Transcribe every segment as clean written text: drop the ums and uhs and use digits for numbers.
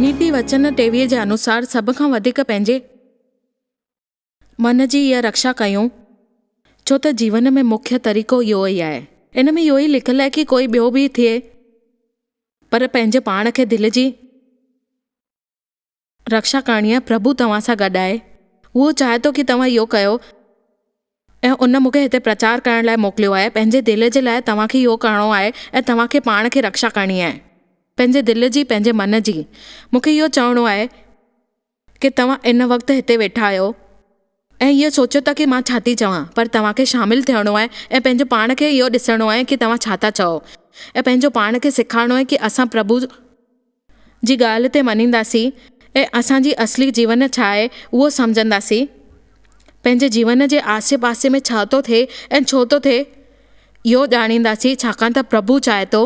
نيتي وچن 23 جي انوسار سڀ کان وڌيڪ پنهنجي من جي اها رڪشا ڪيون، ڇو ته جيون ۾ مکيه طريقو اهو ئي آهي. ان ۾ اهو ئي لکيل آهي ڪي ڪوئي ٻيو به ٿئي پر پنهنجي پاڻ کي دل جي رڪشا ڪرڻي آهي. پرڀو توهان سان گڏ آهي. اهو چاهي ٿو ڪي توهان اهو ڪيو ۽ ان مون کي هتي پرچار ڪرڻ لاء موڪليو آهي. پنهنجي دل جي لاء توهان کي اهو ڪرڻو آهي ۽ توهان کي پاڻ کي رڪشا ڪرڻي آهي. پنهنجي دل جي، پنهنجي من جي. مون کي اهو چوڻو آهي ڪي توهان ان وقت هتي ويٺا آهيو ۽ اهو سوچيو ٿا ڪي مان ڇا ٿي چوان پر توهان کي شامل ٿيڻو آهي ۽ پنهنجو پاڻ کي اهو ڏسڻو آهي ڪي توهان ڇا ٿا چئو ۽ پنهنجو پاڻ کي سيکارڻو آهي ڪي اسان پرڀو جي ڳالهه تي مڃينداسين ۽ اسان جي اصلي جيون ڇا آهي اهو سمجهنداسين. پنهنجي جيون جي آسي پاسي ۾ ڇا ٿو ٿئي ۽ ڇو ٿو ٿئي اهو ڄاڻينداسين ڇاڪاڻ ته پرڀو چاهي ٿو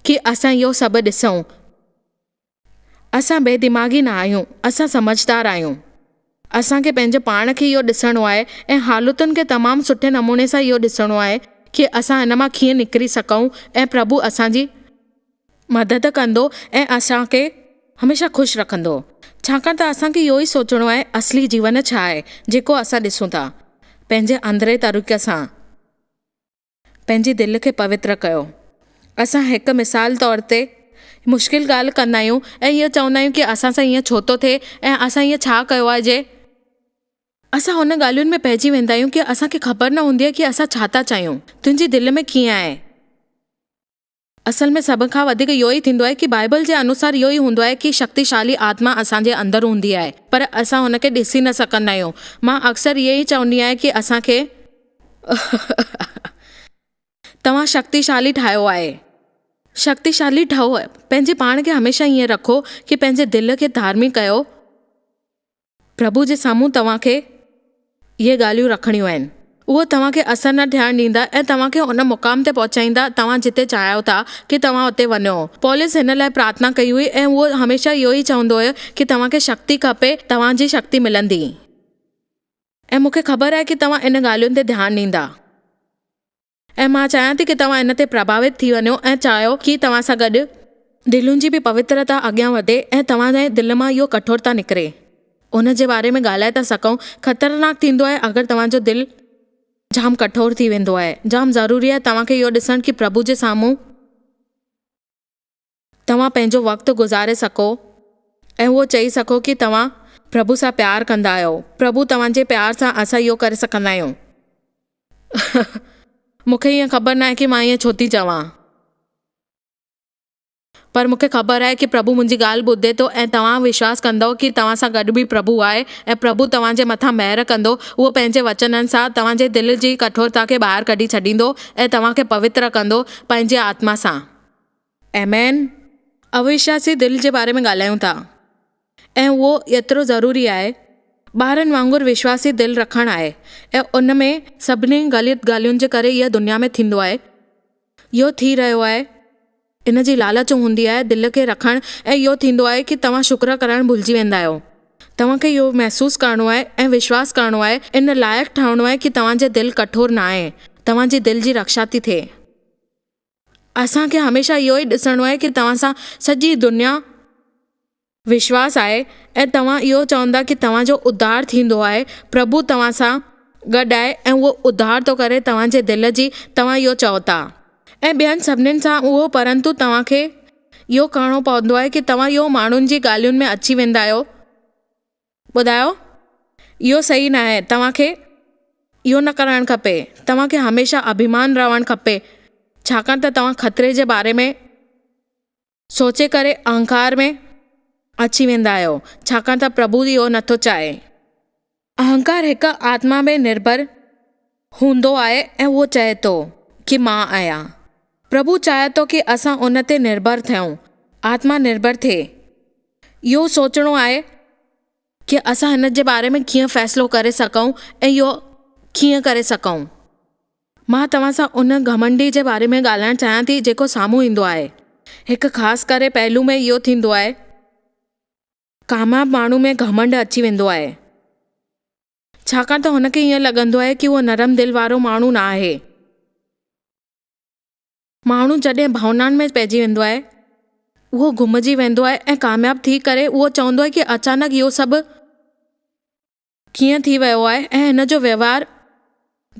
ڪي اسان اهو سڀ ڏسون. اسان بي دماغي نه آهيون، اسان سمجهدار آهيون. اسان کي پنهنجو پاڻ کي اهو ڏسڻو آهي ۽ حالتن کي تمام سٺي نموني سان اهو ڏسڻو آهي ڪي اسان هن مان ڪيئن نڪري سگهون ۽ پرڀو اسان جي مدد ڪندو ۽ اسان کي هميشه خوش رکندو. ڇاڪاڻ ته اسان کي اهو ئي سوچڻو آهي اصلي جيون ڇا آهي جيڪو اسان ڏسون ٿا. پنهنجي اندرين طريقي سان پنهنجي دل کي پوتر ڪيو. اسان هڪ مثال طور تي مشڪل ڳالهه ڪندا آهيون ۽ اهو چوندا آهيون ڪي اسان سان ائين ڇو ٿو ٿئي ۽ اسان ائين ڇا ڪيو آهي جي اسان ان ڳالهين ۾ پئجي ويندا آهيون ڪي اسان کي خبر نه هوندي آهي ڪي اسان ڇا ٿا چاهيون. تنهنجي دل ۾ ڪيئن آهي. اصل ۾ سڀ کان وڌيڪ اهو ئي ٿيندو آهي ڪي بائيبل جي انوسار اهو ئي هوندو آهي ڪي شڪتيشالي آتما اسان جي اندر هوندي آهي پر اسان هن کي ڏسي نه سگهندا آهيون. مان اڪثر اهي ئي چوندي آهيان ڪي اسان کي توهان شڪتيشالي ٺاهيو آهي. شڪتيشالي ٺهو پنهنجي پاڻ کي هميشه ائين رکو ڪي پنهنجي دل کي ڌارمڪ ڪيو. پرڀو جي سامهون توهان کي اهي ڳالهيون رکڻيون آهن. اهو توهان کي اثر نه ٿيڻ ڏيندا ۽ توهان کي ان مقام تي پهچائيندا توهان جتي چاهيو ٿا ڪي توهان اتي وڃو. پولس هن لاء پرارٿنا ڪئي هئي ۽ اهو هميشه اهو ئي چوندو هيو ڪي توهان کي شڪتي کپي توهان جي شڪتي ملندي. ۽ مون کي خبر آهي ڪي توهان ان ڳالهين تي ڌيان ڏيندا. ۽ مان چاهيان ٿي ڪي توهان ان تي پرڀاوت ٿي وڃو ۽ چاهيو ڪي توهان سان گڏ دلين جي به پوترتا اڳيان وڌي ۽ توهان جي دل مان اهو ڪٺورتا نڪري. ان جي باري ۾ ڳالهائي ٿا سگهون. خطرناڪ ٿيندو آهي اگر توهان جو دل جام ڪٺور ٿي ويندو آهي. جام ضروري آهي توهان کي اهو ڏسڻ ڪي پرڀو جي سامهون توهان پنهنجو وقت گذاري سگهو ۽ اهو چئي سگهو ڪي توهان پرڀو سان پيار ڪندا آهيو. پرڀو توهان جي پيار سان اسان اهو ڪري سگهندا آهيون. مون کي ائين خبر ناهي ڪي مان ائين ڇو ٿي چوان. پر مون کي خبر آهي ڪي پرڀو منهنجي ڳالهه ٻڌي ٿو ۽ توهان وشواس ڪندؤ ڪي توهان سان گڏ به پرڀو آهي ۽ پرڀو توهان جي مٿان مهر ڪندو. اهو پنهنجي وچنن سان توهان جي دل جي ڪٺورتا کي ٻاهر ڪڍي ڇڏيندو ۽ توهان کي پوتر ڪندو پنهنجي آتما سان. آمين. اوشواسي دل جي باري ۾ ڳالهايون ٿا ۽ اهو ايترو ضروري آهي. ٻارن وانگر وشواسي دل رکڻ آهي ۽ ان ۾ سڀني غلط ڳالهين جي ڪري اها دنيا ۾ ٿيندو آهي. اهو ٿي رهيو آهي. ان جي لالچ هوندي آهي دل کي رکڻ ۽ اهو ٿيندو آهي ڪي توهان شڪر ڪرڻ ڀلجي ويندا آهيو. توهان کي اهو محسوس ڪرڻو آهي ۽ وشواس ڪرڻو آهي ان لائق ٺهڻو آهي ڪي توهان جي دل ڪٺور ناهي توهان جي دل جي رڪشا ٿي ٿئي. اسان کي هميشه اهو ئي ڏسڻو آهي ڪي توهان سان سڄي دنيا وشواس آهي ۽ توهان اهو چوندا ڪي توهان جو اڌار ٿيندو آهي پرڀو توهان سان گڏ آهي ۽ اهو اڌار ٿو ڪري توهان جي دل جي توهان اهو چئو ٿا ۽ ٻين سڀنين سان اهو پرنتو توهان کي اهو ڪرڻو پوندو آهي ڪي توهان اهو ماڻهن جي ڳالهين ۾ اچي ويندا آهيو ٻڌايو، اهو صحيح ناهي، توهان کي اهو نه ڪرڻ کپي، توهان کي هميشه اڀيمان رهڻ کپي، ڇاڪاڻ ته توهان خطري جي باري ۾ سوچي ڪري اهنڪار ۾ اچي ويندا آهيو، ڇاڪاڻ ته پرڀو اهو نٿو چاهي. اهنڪار هڪ آتما ۾ نرڀر هوندو آهي ۽ اهو چئي ٿو ڪي مان آهيان. پرڀو چاهي ٿو ڪي اسان ان تي نرڀر ٿيون، آتما نرڀر ٿئي. اهو سوچڻو آهي ڪي اسان هن جي باري ۾ ڪيئن فيصلو ڪري سگهون ۽ اهو ڪيئن ڪري سگهون. مان توهان سان ان گهمنڊي جي باري ۾ ڳالهائڻ چاهيان ٿي جيڪو سامهون ايندو آهي. هڪ خاص ڪري پهلو ۾ اهو ٿيندو آهي. ڪامياب ماڻهو ۾ گهمنڊ اچي ويندو آهي. ڇاڪاڻ ته هن کي ائين لڳندو آهي ڪي اهو نرم دل وارو ماڻهو نه آهي. ماڻهو جڏهن ڀاونائن ۾ پئجي ويندو آهي اهو گهمجي ويندو آهي ۽ ڪامياب ٿي ڪري اهو چوندو آهي ڪي اچانڪ اهو سڀ ڪيئن ٿي ويو آهي ۽ هن جو ويوهار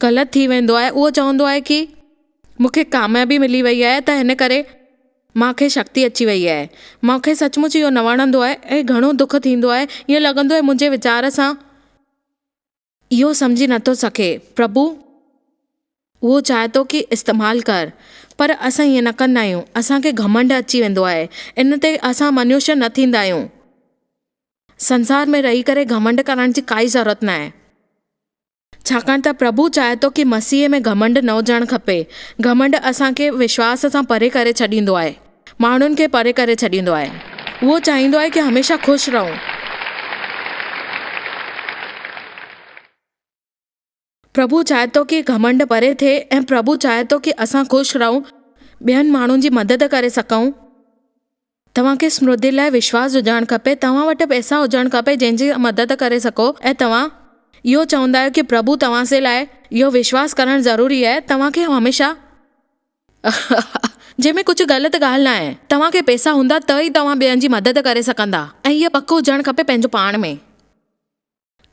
غلط ٿي ويندو آهي اهو چوندو آهي ڪي مون کي ڪاميابي ملي وئي آهي ته هن ڪري مان کي شڪتي اچي وئي آهي مان کي سچ مچ اهو نه وڻندو آهي ۽ گهڻو دک ٿيندو آهي ائين لڳندو آهي منهنجي ويچار سان اهو سمجهي نٿو سگهي. پرڀو اهو چاهي ٿو ڪي استعمال ڪر پر اسان ائين نه ڪندا آهيون. اسان کي گهمنڊ اچي ويندو آهي. ان تي اسان منشيه نه ٿيندا آهيون. سنسار ۾ رهي ڪري گهمنڊ ڪرڻ جي ڪائي ضرورت ناهي. ڇاڪاڻ ته پرڀو چاهي ٿو ڪي مسيح ۾ گهمنڊ نه هجڻ کپي. گهمنڊ اسان کي وشواس سان پري ڪري ڇڏيندو آهي. ماڻهن کي پري ڪري ڇڏيندو آهي. اهو چاهيندو آهي ڪي هميشه خوش رهون. پرڀو چاهي ٿو ڪي گهمنڊ پري ٿئي ۽ پرڀو چاهي ٿو ڪي اسان خوش رهون، ٻين ماڻهن جي مدد ڪري سگهون. توهان کي سمرڌي لاء وشواس هجڻ کپي، توهان وٽ پئسا هجڻ کپي جنهن جي مدد ڪري سگهو ۽ توهان اهو چوندا آهيو ڪي پرڀو توهان جي لاء اهو وشواس ڪرڻ ضروري آهي، توهان کي هميشه. جنهن ۾ ڪجهه غلط ڳالهه ناهي. توهان کي پئسا هوندا ته ئي توهان ٻين جي مدد ڪري سگهندا ۽ هيء پڪ هجڻ کپي پنهنجو پاڻ ۾.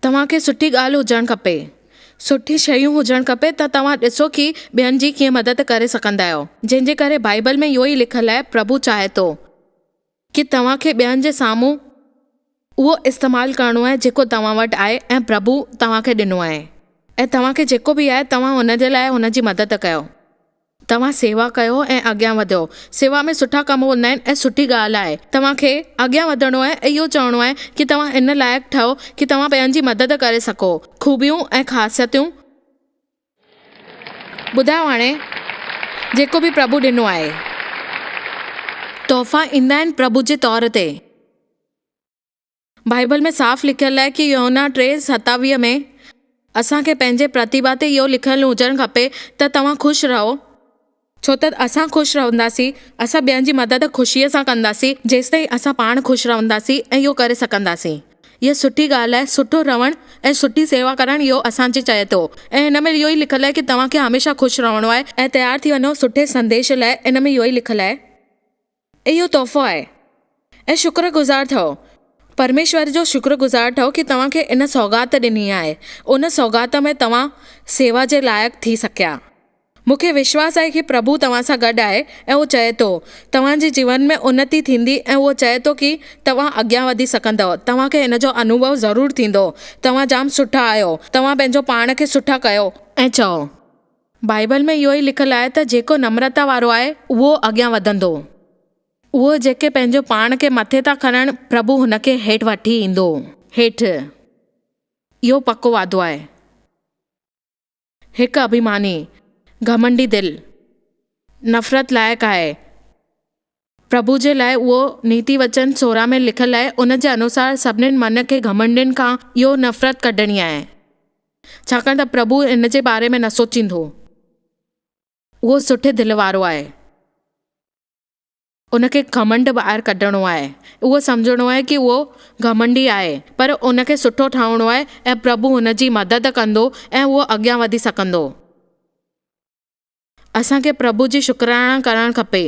توهان کي سٺي ڳالهه هجڻ کپي. سٺي شيون هجڻ کپي ته توهان ڏسو ڪي ٻين جي ڪيئن مدد ڪري سگهندا آهيو. جنهن جي ڪري بائيبل ۾ اهو ئي لکيل آهي پرڀو چاهي ٿو ڪي توهان کي ٻين جي سامهون اهو استعمال ڪرڻو آهي جيڪو توهان وٽ آهي ۽ پرڀو توهان کي ڏنو آهي ۽ توهان کي جيڪو به آهي توهان هن جي لاء هن جي مدد ڪيو. توهان سيوا ڪيو ۽ اڳيان وڌيو. سيوا ۾ سٺا ڪم هوندا آهن ۽ سٺي ڳالهه آهي. توهان کي اڳيان وڌڻو آهي ۽ اهو چوڻو آهي ڪي توهان ان لائق ٺهو ڪي توهان ٻين جي مدد ڪري سگهو. خوبيون ۽ خاصيتون ٻڌايو هاڻي جيڪو به پرڀو ڏنو آهي. تحفا ايندا آهن پرڀو جي طور تي. بائيبل ۾ صاف لکيل آهي ڪي يوحنا 3:27 ۾ اسان کي پنهنجي پرتيڀا تي اهو لکيل هجڻ کپي ته توهان خوش رهو. ڇو ته اسان خوش رهنداسين، اسان ٻين جي مدد خوشيء سان ڪنداسين، جيستائين اسان پاڻ خوش رهنداسين ۽ اهو ڪري سگهنداسين. هيء سٺي ڳالهه آهي، سٺو رهڻ ۽ سٺي سيوا ڪرڻ اهو اسان جي چئي ٿو ۽ هن ۾ اهو ئي لکيل آهي ڪي توهان کي هميشه خوش رهڻو آهي ۽ تيار ٿي وڃو سٺي سنديش لاء ان ۾ اهو ئي لکيل آهي. اهو تحفو آهي ۽ شڪر گذار ٺهو. پرميشور جو شڪر گذار ٺهو ڪي توهان کي ان سوغات ڏني آهي. ان سوغات ۾ توهان سيوا جي لائق ٿي سگهيا. مون کي وشواس آهي ڪي پرڀو توهان سان گڏ آهي ۽ اهو چئي ٿو توهان جي جيون ۾ انتي ٿيندي ۽ اهو چئي ٿو ڪي توهان اڳيان وڌي سگهندؤ. توهان کي ان جو انوڀو ضرور ٿيندو. توهان جام سٺا آهيو. توهان پنهنجو پاڻ کي سٺا ڪيو. ۽ چئو. بائيبل ۾ اهو ئي لکيل آهي ته جيڪو نمرتا وارو آهي اهو اڳيان وڌندو. اهو جيڪي پنهنجو پاڻ کي مٿي ٿا کڻن پرڀو هن کي هيٺ وٺي ايندو. هيٺ. اهو پڪو وعدو آهي. هڪ اڀيماني، گهمنڊي دل، نفرت لائق آهي. پرڀو جي لاء اهو نيتي وچن 16 ۾ لکيل آهي، ان جي انوسار سڀنين من کي گهمنڊين کان اهو نفرت ڪڍڻي آهي، ڇاڪاڻ ته پرڀو ان جي باري ۾ نه سوچيندو. اهو سٺي دل وارو آهي. ان کي گهمنڊ ٻاهر ڪڍڻو آهي. اهو سمجهڻو آهي ڪي اهو گهمنڊي آهي، پر ان کي سٺو ٺاهڻو آهي ۽ پرڀو هن جي مدد ڪندو ۽ اهو اڳيان وڌي سگهندو. اسان کي پرڀو جي شڪراڻا ڪرڻ کپي،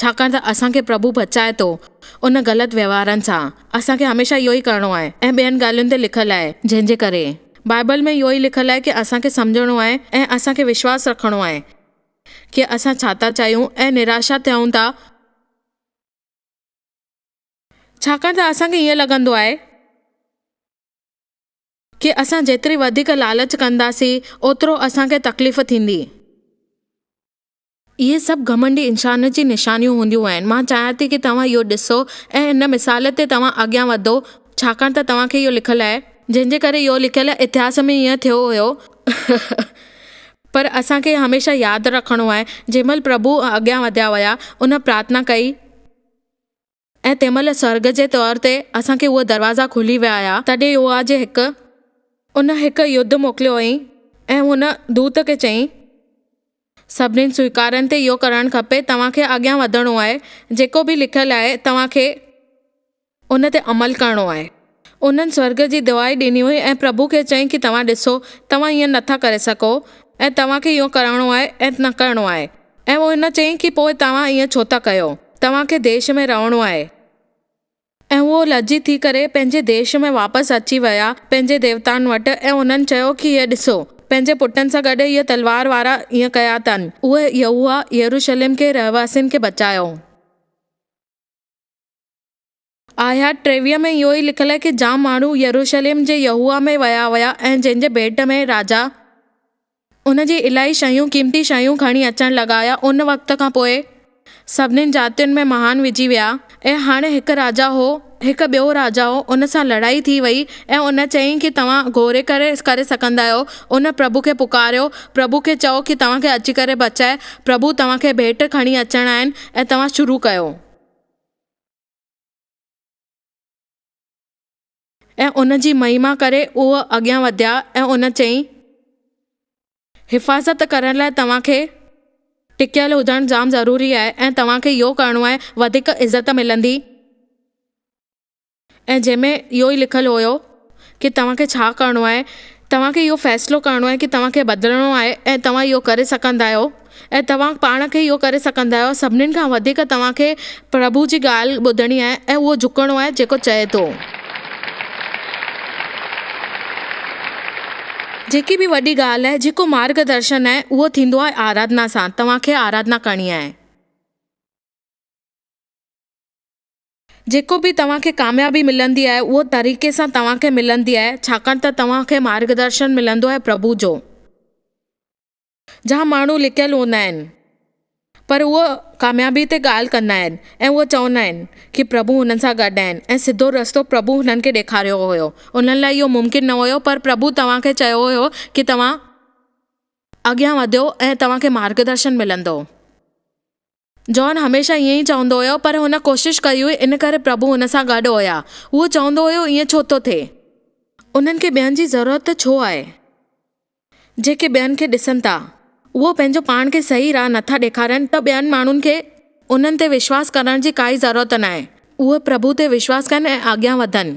ڇاڪاڻ ته اسان کي پرڀو بچائي ٿو ان غلط ويوهارن سان. اسان کي هميشه اهو ئي ڪرڻو آهي ۽ ٻين ڳالهين تي لکيل آهي، جنهن جي ڪري. بائبل ۾ اهو ئي لکيل آهي ڪي اسان کي سمجهڻو آهي ۽ اسان کي وشواس رکڻو آهي ڪي اسان ڇا ٿا چاهيون ۽ نراشا ٿيون ٿا، ڇاڪاڻ ته اسان کي ائين لڳندو آهي. ڪي اسان جيتري وڌيڪ لالچ ڪنداسين اوترو اسان کي تڪليف ٿيندي. اهي سڀ گهمنڊي انسان جي نشانيون هونديون آهن. مان چاهيان ٿي ڪي توهان اهو ڏسو ۽ ان مثال تي توهان اڳيان وڌو ڇاڪاڻ ته توهان کي اهو لکيل آهي. جنهن جي ڪري اهو لکيل اتهاس ۾ ائين ٿيو هيو. پر اسان کي هميشه ياد رکڻو آهي جنهن مهل پرڀو اڳيان وڌيا هيا ان پرارٿنا ڪئي. ۽ تنهن مهل سرڳ جي طور تي اسان کي اهي دروازا کلي ويا هيا، تڏهن يهوه جي هڪ. ان هڪ يڌ موڪليو هئائين، ۽ هن دوت کي چيائين. سڀني سويڪارن تي اهو ڪرڻ کپي، توهان کي اڳيان وڌڻو آهي، جيڪو به لکيل آهي، توهان کي. ان تي عمل ڪرڻو آهي. انهن سرڳ جي دعائي ڏني هئي ۽ پرڀو کي چيائين ڪي توهان ڏسو، توهان ائين نٿا ڪري سگهو، ۽ توهان کي اهو ڪرڻو آهي ۽ نه ڪرڻو آهي. ۽ هن چيائين ڪي پوء توهان ائين ڇو ٿا ڪيو؟ توهان کي ديش ۾ رهڻو آهي. ۽ اهو لڄي ٿي ڪري پنهنجي ديش ۾ واپس اچي ويا پنهنجي ديوتائن وٽ ۽ انهن چيو ڪي هيء ڏسو، پنهنجي پٽن سان گڏ هيء تلوار وارا ائين ڪيا اٿن. اهي يهوه يروشلم کي رهواسين کي بچايو. آيات 23 ۾ اهو ئي لکيل آهي ڪي جام ماڻهو يروشلم جي يهوه ۾ ويا هيا ۽ جنهن جي ڀيٽ ۾ راجا ان جي الاهي شيون قيمتي شيون کڻي اچڻ لڳا هيا. ان وقت کان پوء سڀنين جاتين ۾ مهان وجهي ويا ۽ هاڻي هڪ راجا هو هڪ ٻيو راجا هو ان سان لڙائي ٿي وئي ۽ ان چيائين ڪي توهان گهوري ڪري ڪري سگهندا آهيو ان پرڀو کي پڪاريو پرڀو کي چئو ڪي توهان کي اچي ڪري بچائي پرڀو توهان کي ڀيٽ کڻي اچڻا آهن ۽ توهان شروع ڪيو. ۽ ان جي مهما ڪري اهي اڳيان وڌيا ۽ ان چيائين، حفاظت ڪرڻ لاء توهان کي ٽڪيل هجڻ جام ضروري آهي ۽ توهان کي اهو ڪرڻو آهي وڌيڪ عزت ملندي ۽ جنهن ۾ اهو ئي لکيل هيو ڪي توهان کي ڇا ڪرڻو آهي، توهان کي اهو فيصلو ڪرڻو آهي ڪي توهان کي بدلڻو آهي ۽ توهان اهو ڪري سگهندا آهيو ۽ توهان پاڻ کي اهو ڪري سگهندا آهيو سڀنين کان وڌيڪ توهان کي پرڀو جي ڳالهه ٻڌڻي آهي ۽ اهو جهڪڻو آهي جيڪو چئي ٿو. جيڪي به وڏي ڳالهه آهي جيڪو مارگ درشن آهي اهو ٿيندو آهي آراڌنا سان توهان کي آراڌنا ڪرڻي آهي. جيڪو به توهان کي ڪاميابي ملندي آهي اهو طريقي سان توهان کي ملندي آهي ڇاڪاڻ ته توهان کي مارگدرشن ملندو آهي پرڀو جو. جام ماڻهو لڪيل هوندا آهن پر اهو ڪاميابي تي ڳالهه ڪندا آهن ۽ اهو چوندا آهن ڪي پرڀو هنن سان گڏ آهن ۽ سڌو رستو پرڀو هنن کي ڏيکاريو هيو انهن لاء اهو ممڪن نه هيو پر پرڀو توهان کي چيو هيو ڪي توهان اڳيان وڌيو ۽ توهان کي مارگدرشن ملندو. جان هميشه ائين ئي چوندو هيو پر هن ڪوشش ڪئي هئي ان ڪري پرڀو هن سان گڏ هيا. هو چوندو هيو ائين ڇو ٿو ٿئي؟ انهن کي ٻين جي ضرورت ڇو آهي؟ جيڪي ٻين کي ڏسن ٿا. اهو پنهنجو پاڻ کي صحيح راهه نٿا ڏيکارين ته ٻين ماڻهن کي انهن تي وشواس ڪرڻ جي ڪائي ضرورت ناهي. اهي پرڀو تي وشواس ڪن ۽ اڳيان وڌن.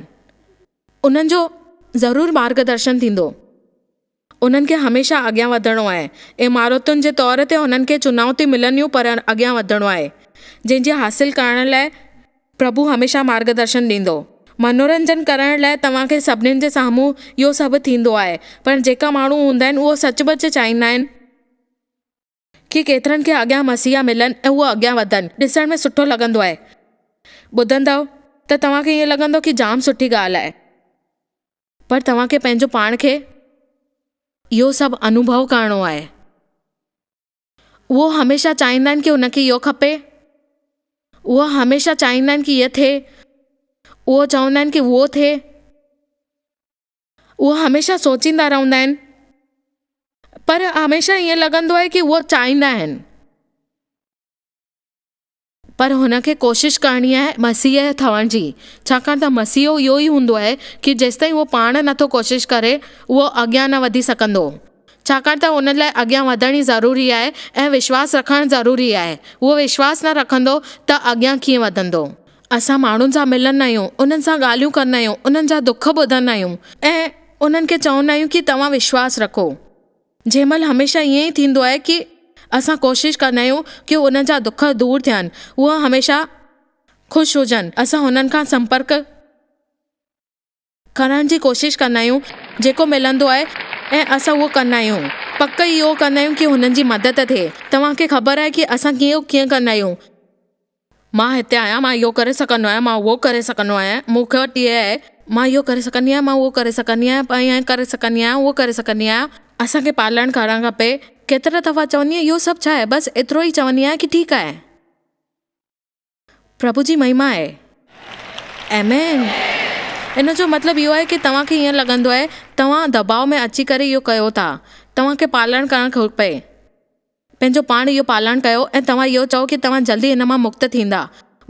انهن جو ضرور مارگدرشن ٿيندو. انهن کي هميشه اڳيان وڌڻو آهي. عمارتن جي طور تي هنن کي چنوتيون ملنديون پر اڳيان وڌڻو آهي، جنهن جي حاصل ڪرڻ لاء پرڀو هميشه مارگدرشن ڏيندو. منورنجن ڪرڻ لاء توهان کي سڀنين جي سامهون اهو سڀ ٿيندو آهي، پر جيڪا ماڻهو هوندا آهن اهو سچ پچ چاهيندا آهن ڪي ڪيترن کي اڳيان مسيحا ملن ۽ اهو اڳيان وڌن. ڏسڻ ۾ سٺو لڳندو آهي. ٻڌندؤ ته توهان کي ائين لڳندو ڪي جام سٺي ڳالهه آهي. پر توهان کي پنهنجو پاڻ کي اهو سڀ انوڀو ڪرڻو آهي. اهو هميشه چاهيندا آهن ڪي هن کي اهو کپي. اهو هميشه چاهيندا آهن ڪي هيء ٿئي. اهو چوندا آهن ڪي اهو ٿئي. اهو هميشه سوچيندا رهندا آهن. پر هميشه ائين لڳندو آهي ڪي اهو چاهيندا آهن. پر هن کي ڪوشش ڪرڻي آهي مسيح ٺهڻ جي، ڇاڪاڻ ته مسيحو اهو ئي هوندو آهي ڪي جيستائين اهو پاڻ نٿو ڪوشش ڪري اهو اڳيان نه وڌي سگهندو. ڇاڪاڻ ته ان لاء اڳيان وڌڻ ئي ضروري آهي ۽ وشواس رکڻ ضروري آهي. اهو وشواس نه رکندو ته اڳيان ڪيئن وڌندو. اسان ماڻهن سان ملندا آهيون، انهن سان ڳالهيون ڪندا آهيون، انهن جا دک ٻڌندا آهيون ۽ انهن کي چوندا آهيون ڪي توهان وشواس رکو. جنهن مهل هميشه ائين ئي ٿيندو آهي ڪي اسان ڪوشش ڪندا آهيون ڪي انهن جا دک دور ٿين اهي هميشه خوش هجن اسان هنن کان سمپرڪ ڪرڻ جي ڪوشش ڪندا آهيون جيڪو ملندو آهي ۽ اسان اهو ڪندا آهيون پڪ ئي اهو ڪندا آهيون ڪي هنن جي مدد ٿئي توهان کي خبر آهي ڪي اسان ڪيئن ڪيئن ڪندا آهيون مان هتي آهيان، مان اهو ڪري سگهندو آهيان، مان اهو ڪري سگهندو آهيان، مون کي وٽ اهي آهي، مان اهو ڪري سگهندي آهيان، مان اهو ڪري سگهندي آهيان، مان ائين ڪري سگهندي آهيان، اهو ڪري سگهندي آهيان. اسان کي پالڻ ڪرڻ کپي. ڪيترا دفعا چوندي آهيان اهو سڀ ڇا آهي؟ بس ايترو ئي چوندي آهيان ڪي ٺيڪ آهي. پرڀو جي مهما آهي. آمين. ان جو مطلب اهو آهي ڪي توهان کي ائين لڳندو آهي توهان دٻاء ۾ اچي ڪري اهو ڪيو ٿا. توهان کي پالڻ ڪرڻ کپي. پنهنجو پاڻ اهو پالڻ ڪيو ۽ توهان اهو چئو ڪي توهان جلدي هن مان مڪت ٿيندا.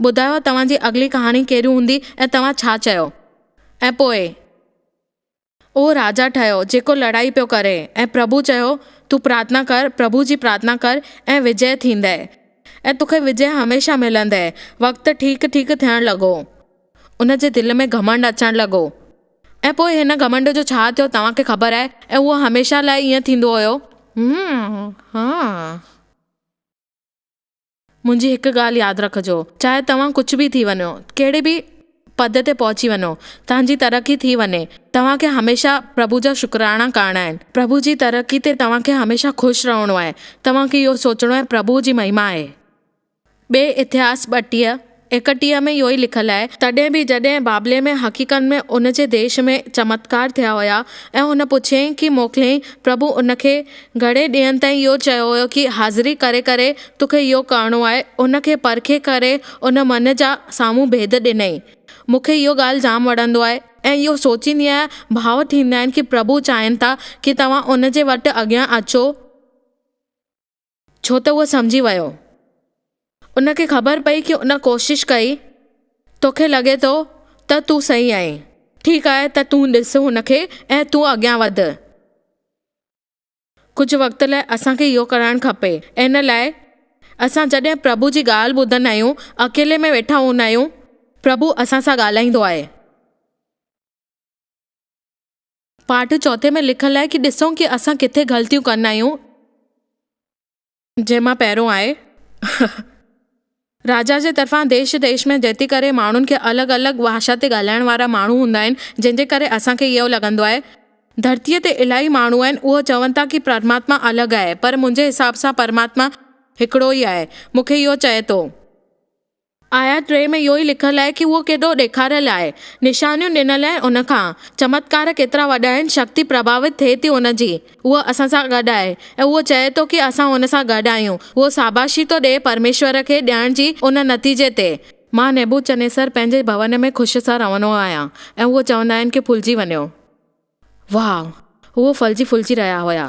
ٻڌايو توهان جي اڳلي ڪهاڻي ڪهڙي هوندي ۽ توهان ڇا چيو. ۽ پوء. اهو راجا ٺهيو جيڪو لڙائي پيو ڪري ۽ پرڀو چيو تون پرارٿنا ڪر پرڀو جي پرارٿنا ڪر ۽ وجئه ٿيندء ۽ توکي وجئه هميشه ملندء. وقت ٺيڪ ٺيڪ ٿيڻ لڳو. ان جي دل ۾ گهمنڊ اچڻ لڳو. ۽ پوء هن گهمنڊ جو ڇا ٿيو توهان کي خبر آهي ۽ اهو هميشه لاء ائين ٿيندو هيو. منهنجي هڪ ڳالهه ياد رکجو، چاهي توهان ڪجهه به ٿي وڃو، ڪهڙي به پد تي پهچي وڃو، توهان جي ترقي ٿي وڃي، توهان کي هميشه پرڀو جا شڪراڻا ڪرڻا آهن. پرڀو جي ترقي تي توهان کي هميشه خوش رهڻو آهي. توهان کي اهو سوچڻو آهي پرڀو جي مهما آهي. ٻئي اتهاس 32، 31 ۾ اهو ئي لکيل آهي. تڏهن به جڏهن بابلي ۾ حقيقت ۾ ان جي ديش ۾ چمتڪار ٿيا هيا ۽ هن پڇيائين ڪي موڪليائين پرڀو ان کي گهڻي ڏينهن تائين اهو چيو هيو ڪي حاضري ڪري ڪري توکي اهو ڪرڻو آهي ان کي پرکي ڪري ان من جا سامهون ڀيد ڏنائين مون کي اهو ڳالهه جام وڻندو آهي ۽ اهو سوچيندي آهيان ڀاو ٿيندا آهن ڪي پرڀو چاهين ٿا ڪي توهان ان جي وٽ اڳيان اچو ڇو ته اهو سمجهي ويو. ان کي خبر پئي ڪي ان ڪوشش ڪئي. توکي لڳي ٿو ته تون صحيح آهين. ٺيڪ آهي ته تون ڏس هن کي ۽ تون اڳيان وڌ. ڪجهه وقت لاء اسان کي اهو ڪرڻ کپي. ان لاء اسان جڏهن پرڀو جي ڳالهه ٻڌندا آهيون، اڪيلي ۾ ويٺا هوندا آهيون، پرڀو اسان سان ڳالهائيندو آهي. پاٺ چوٿين ۾ لکيل آهي ڪي ڏسون ڪي اسان ڪٿي غلطيون ڪندا آهيون. جنهن مان پهريون آهي راجا جي طرفان ديش ديش ۾ جيتي ڪري ماڻهن کي الڳ الڳ ڀاشا تي ڳالهائڻ وارا ماڻهو هوندا آهن جنهن جي ڪري اسان کي اهو لڳندو آهي ڌرتيء تي الاهي ماڻهو آهن اهو چون ٿا ڪي پرماتما الڳ آهي پر منهنجي حساب سان پرماتما هڪڙو ئي آهي مون کي اهو چئي ٿو. آيت 3 ۾ اهو ئي لکيل آهي ڪي اهو ڪيڏو ڏيکاريل آهي، نشانيون ڏنل آهن ان کان، چمتڪار ڪيترا وڏا آهن، شڪتي پرڀاوت ٿئي ٿي ان جي، اهو اسان سان گڏ آهي ۽ اهو چئي ٿو ڪي اسان ان سان گڏ آهيون، اهو شاباشي ٿو ڏئي پرميشور کي ڏيڻ جي ان نتيجي تي. مان نبوچنيسر پنهنجي ڀون ۾ خوشيء سان رهندو آهيان ۽ اهو چوندا آهن ڪي ڦلجي وڃو. واهه! اهو ڦلجي ڦلجي رهيا هيا.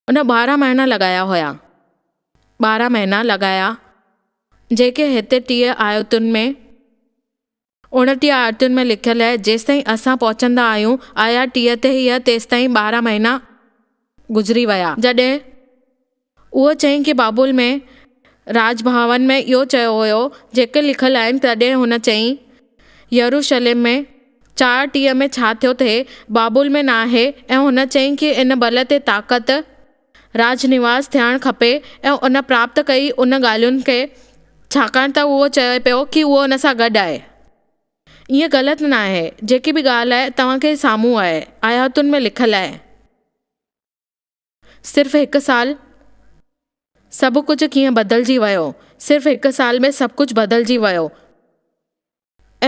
ان 12 مهينا لڳايا هيا. 12 مهينا لڳايا جيڪي هتي 30 آيتن ۾ 29 آيتن ۾ لکيل آهي جيستائين اسان پهچندا آهيون آيا 30 تي هي تيستائين 12 مهينا گذري ويا. جڏهن اهو چيائين ڪي بابل ۾ راڄ ڀون ۾ اهو چيو هيو جيڪي لکيل آهن تڏهن هن چيائين يروشلم ۾ چار ٽيهه ۾ ڇا ٿيو ٿئي بابل ۾ ناهي ۽ هن چيائين ڪي ان بل تي طاقت راج نواس ٿيڻ کپي ۽ ان پراپت ڪئي ان ڳالهين کي ڇاڪاڻ ته اهو چئي پيو ڪي اهو ان سان گڏ آهي. ائين غلط ناهي جيڪي به ڳالهه آهي توهان کي سامهون آهي آياتن ۾ لکيل آهي. صرف هڪ سال سڀ ڪجهه ڪيئن بدلجي ويو. صرف هڪ سال ۾ سڀ ڪجهه بدلجي ويو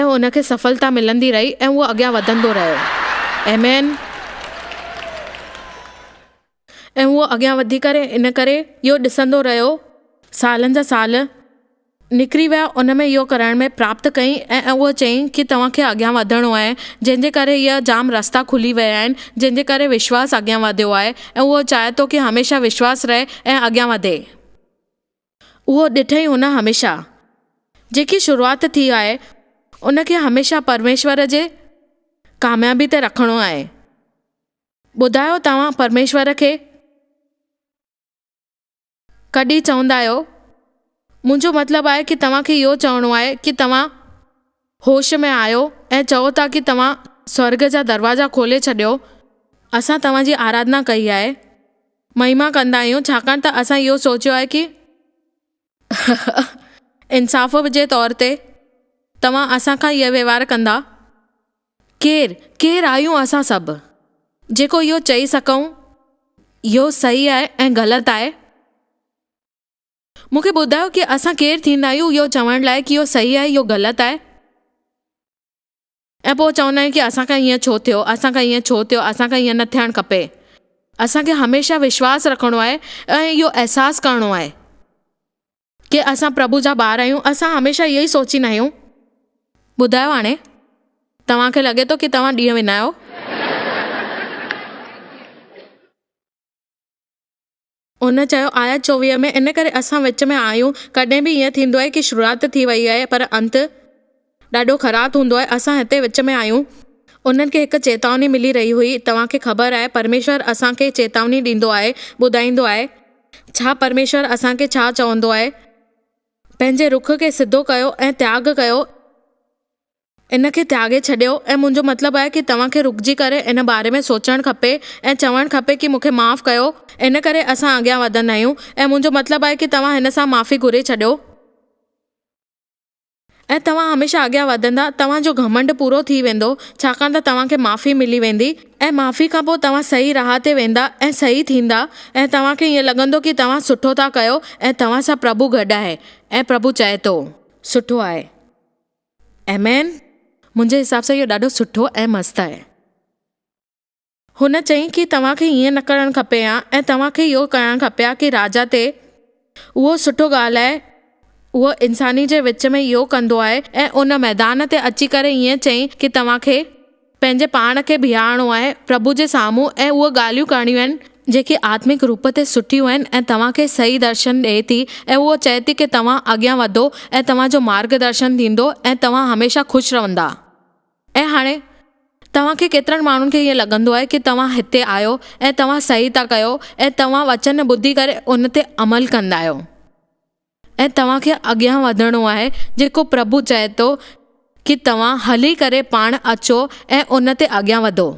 ۽ ان کي سڦلتا ملندي رهي ۽ اهو اڳيان وڌندو رهيو. آمين. ۽ اهو اڳيان وڌي ڪري ان ڪري اهو ڏسندو رهيو سالن جا سال. نڪري ويا ان ۾ اهو ڪرڻ ۾ پراپت ڪئي ۽ اهو چيائين ڪي توهان کي اڳيان وڌڻو آهي جنهن جي ڪري اها جام رستا کلي ويا آهن جنهن جي ڪري وشواس اڳيان وڌيو آهي ۽ اهو چاهي ٿو ڪي هميشه وشواس رهي ۽ اڳيان وڌي. اهو ڏٺئي هن هميشه جيڪي شروعات ٿي آهي ان کي هميشه پرميشور جي ڪاميابي تي رکڻو آهي. ٻڌايو توهان پرميشور کي. ڪڏهن چوندا آهيو؟ منهنجو مطلب آهي ڪي توهان کي اهو چوڻو آهي ڪي توهان هوش ۾ آهيو ۽ چئو ٿا ڪي توهان سورڳ جا دروازا کولي ڇڏيو، اسان توهان جي آراڌنا ڪئي آهي، مهما ڪندا آهيون ڇاڪاڻ ته اسان اهو سوچيو آهي ڪي انصاف جي طور تي توهان اسان کان اهي وهنوار ڪندا. ڪير، ڪير آهيون اسان سڀ، جيڪو اهو چئي سگهون اهو صحيح آهي ۽ غلط آهي؟ مون کي ٻڌايو ڪي اسان ڪير ٿيندا آهيون اهو چوڻ لاء ڪي اهو صحيح آهي اهو غلط آهي؟ ۽ پوء چوندا آهيون ڪي اسان کان ائين ڇو ٿيو، اسان کان ائين ڇو ٿيو، اسان کان ائين نه ٿيڻ کپي. اسان کي هميشه وشواس رکڻو آهي ۽ اهو احساس ڪرڻو آهي. ڪي اسان پرڀو جا ٻار آهيون، اسان هميشه اهو ئي سوچيندا آهيون. ٻڌايو هاڻي توهان کي لڳي ٿو ڪي توهان ڏينهن وڃايو؟ هن چيو، آيت 24 ۾، ان ڪري اسان وچ ۾ آهيون، ڪڏهن به ائين ٿيندو آهي ڪي شروعات ٿي وئي آهي پر انت ڏاڍو خراب هوندو آهي، اسان هتي وچ ۾ آهيون. انهن کي هڪ چيتاوني ملي رهي هئي، توهان کي خبر آهي، پرميشور اسان کي چيتاوني ڏيندو آهي، ٻڌائيندو آهي. ڇا پرميشور اسان کي ڇا چوندو آهي؟ پنهنجي رخ کي سڌو ڪيو ۽ تياڳ ڪيو. ان کي تياڳي ڇڏيو ۽ منهنجو مطلب آهي ڪي توهان کي رڪجي ڪري ان باري ۾ سوچڻ کپي ۽ چوڻ کپي ڪي مون کي معاف ڪيو ان ڪري اسان اڳيان وڌندا آهيون ۽ منهنجو مطلب آهي ڪي توهان هن سان معافي گهري ڇڏيو ۽ توهان هميشه اڳيان وڌندا توهان جو گهمنڊ پورو ٿي ويندو ڇاڪاڻ ته توهان کي معافي ملي ويندي ۽ معافي کان پوء توهان صحيح راهه تي ويندا ۽ صحيح ٿيندا ۽ توهان کي ائين لڳندو ڪي توهان سٺو ٿا ڪيو ۽ توهان سان پرڀو گڏ آهي ۽ پرڀو چئي ٿو سٺو آهي. آمين. منهنجي حساب سان اهو ڏاڍو سٺو ۽ مست آهي. هن چيائين ڪي توهان کي ائين نه ڪرڻ کپي ها ۽ توهان کي اهو ڪرڻ کپي ها ڪي راجا تي اهو سٺو ڳالهه آهي اهو انساني جي وچ ۾ اهو ڪندو آهي ۽ ان ميدان تي اچي ڪري ائين چيائين ڪي توهان کي پنهنجي پاڻ کي بيهارڻو آهي پرڀو جي سامهون ۽ اهي ڳالهيون ڪرڻيون آهن جيڪي آتمڪ روپ تي سٺيون آهن ۽ توهان کي صحيح درشن ڏئي ٿي ۽ اهو چئي ٿي ڪي توهان اڳيان وڌو ۽ توهان جو مارگ درشن ٿيندو ۽ توهان هميشه خوش رهندا. ۽ هاڻي توهان کي ڪيترن ماڻهن کي ائين لڳندو آهي ڪي توهان هتي آهيو ۽ توهان صحيح ٿا ڪيو ۽ توهان وچن ٻڌي ڪري ان تي عمل ڪندا آهيو. ۽ توهان کي اڳيان وڌڻو آهي جيڪو پرڀو چئي ٿو ڪي توهان هلي ڪري پاڻ اچو ۽ ان تي اڳيان وڌو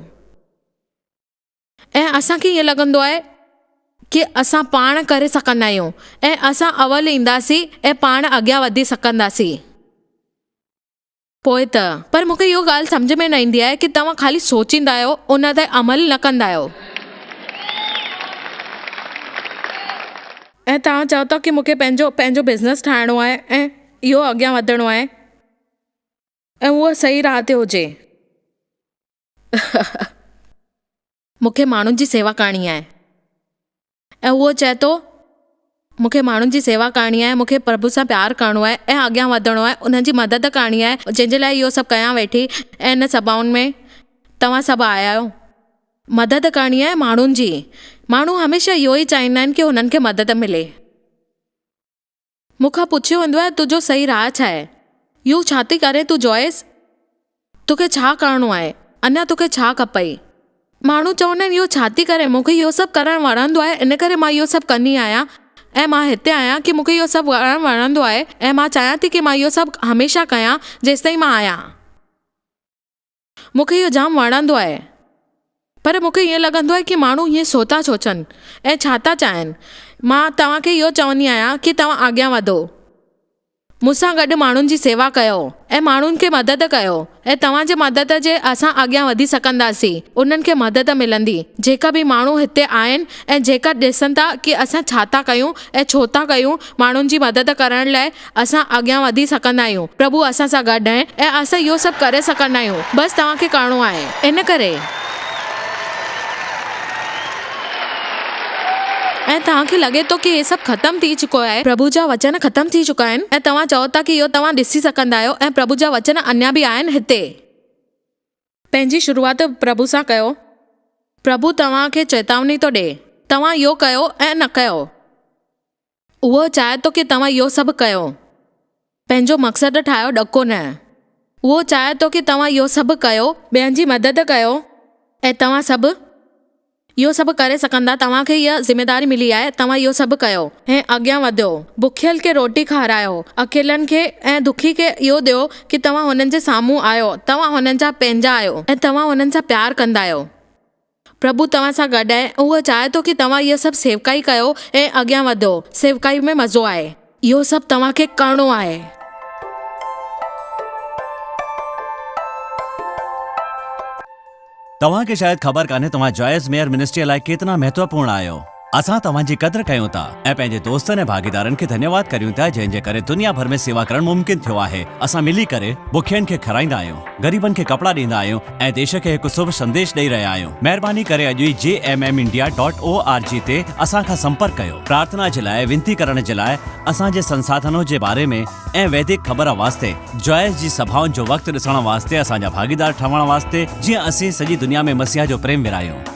۽ اسان کي ائين لڳندو آهي ڪي اسان پاڻ ڪري سگهندا آهيون ۽ اسان اول اينداسين ۽ پاڻ اڳيان وڌي سگهنداسين پوء ته. پر مون کي اهو ڳالهه سمجهه ۾ نه ايندي آهي ڪي توهان خالي سوچيندا آهيو ان تي عمل نه ڪندا آهيو. ۽ توهان چئو ٿا ڪي مون کي پنهنجو پنهنجو بزنس ٺاهڻو آهي ۽ اهو اڳيان وڌڻو آهي ۽ اهو صحيح راهه تي هجي. مون کي ماڻهن جي سيوا ڪرڻي آهي. ۽ اهو چئي ٿو، مون کي ماڻهن جي سيوا ڪرڻي آهي، مون کي پرڀو سان پيار ڪرڻو آهي ۽ اڳيان وڌڻو آهي، انهن جي مدد ڪرڻي آهي، جنهن جي لاء اهو سڀ ڪيان ويٺي ۽ ان سڀائن ۾ توهان سڀ آيا آهيو. مدد ڪرڻي آهي ماڻهن جي. ماڻهو هميشه اهو ئي چاهيندا آهن ڪي هنن کي مدد ملي. مون کان پڇيو ويندو آهي تنهنجو صحيح راهه ڇا آهي؟ اهو ڇا ٿي ڪرين تون جوائس؟ توکي ڇا ڪرڻو آهي؟ اڃا توکي ڇا کپئي؟ ماڻهو چوندا آهن اهو ڇا ٿي ڪرين؟ مون کي اهو سڀ ڪرڻ وڻندو آهي ان ڪري مان اهو سڀ ڪندي آهيان ۽ مان هتي آهيان ڪي مون کي اهو سڀ ڪرڻ وڻندو آهي ۽ مان چاهيان ٿي ڪي مان اهو سڀ هميشه ڪيان جيستائين مان آهيان. مون کي اهو جام وڻندو آهي. پر مون کي ائين لڳندو آهي ڪي ماڻهو ائين ڇو ٿا سوچن ۽ ڇا ٿا چاهين. مان توهان کي اهو چوندي آهيان ڪي توهان اڳيان وڌو. مون سان گڏ ماڻهن جي سيوا ڪيو ۽ ماڻهن کي مدد ڪيو ۽ توهان جي مدد جي اسان اڳيان وڌي سگهنداسين. انهن کي مدد ملندي. جيڪا به ماڻهو هتي آهن ۽ جيڪا ڏسن ٿا ڪي اسان ڇا ٿا ڪيون ۽ ڇو ٿا ڪيون ماڻهن جي مدد ڪرڻ لاء اسان اڳيان وڌي سگهندا آهيون. پرڀو اسان سان گڏ آهي ۽ اسان اهو سڀ ڪري سگهندا آهيون. بس توهان کي ڪرڻو آهي. ان ڪري. ۽ توهان کي لڳي ٿو ڪي هي سڀ ختم ٿي چڪو آهي. پرڀو جا وچن ختم ٿي چڪا آهن ۽ توهان چئو ٿا ڪي اهو توهان ڏسي سگهندا آهيو ۽ پرڀو جا وچن اڃا به آهن هتي. پنهنجي شروعات پرڀو سان ڪيو. پرڀو توهان کي چيتاوني ٿو ڏئي. توهان اهو ڪيو ۽ نه ڪيو. اهو چاهي ٿو ڪي توهان اهو سڀ ڪيو. پنهنجو مقصد ٺاهيو ڏڪو نه. اهو چاهي ٿو ڪي توهان اهو سڀ ڪيو. ٻين جي مدد ڪيو ۽ توهان سڀ اهو سڀ ڪري سگهندا. توهان کي اها ذميداري ملي آهي توهان اهو سڀ ڪيو ۽ اڳيان وڌيو. بکيل کي روٽي کارايو. اڪيلن کي ۽ دکي کي اهو ڏيو ڪي توهان هنن جي سامهون آهيو. توهان هنن جا پنهنجا آهيو ۽ توهان هنن سان پيار ڪندا آهيو. پرڀو توهان سان گڏ آهي ۽ اهو چاهي ٿو ڪي توهان اهو سڀ سيوڪائي ڪيو ۽ اڳيان وڌو. سيوڪائي ۾ مزو آهي. اهو سڀ توهان کي ڪرڻو آهي. توهان کي شايد خبر ڪانهي توهان جوائس ميئر منسٽريء لاء ڪيتنا مهتوپورڻ آهيو. اسان توهان جي قدر ڪيون ٿا ۽ پنهنجي دوستن ۽ ڀاڳيدارن کي ڌنيواد ڪريون ٿا جنهن جي ڪري دنيا ڀر ۾ سيوا ڪرڻ ممڪن ٿيو آهي. اسان ملي ڪري بکين کي کارائيندا آهيون، غريبن کي ڪپڙا ڏيندا آهيون ۽ ديش کي هڪ شڀ سنديش ڏئي رهيا آهيون. مهرباني ڪري اڄ ئي J M M India dot O R G تي اسان کان سمپرڪ ڪيو. پرارٿنا جي لاء، وينتي ڪرڻ جي لاء، اسان جي سنساڌنو جي باري ۾ ۽ ويدڪ خبر واسطي، جوائس جي سڀائن جو وقت ڏسڻ واسطي اسان جا ڀاڳيدار ٺهڻ واسطي جيئن اسين سڄي دنيا ۾ مسيح جو پريم ورهايون.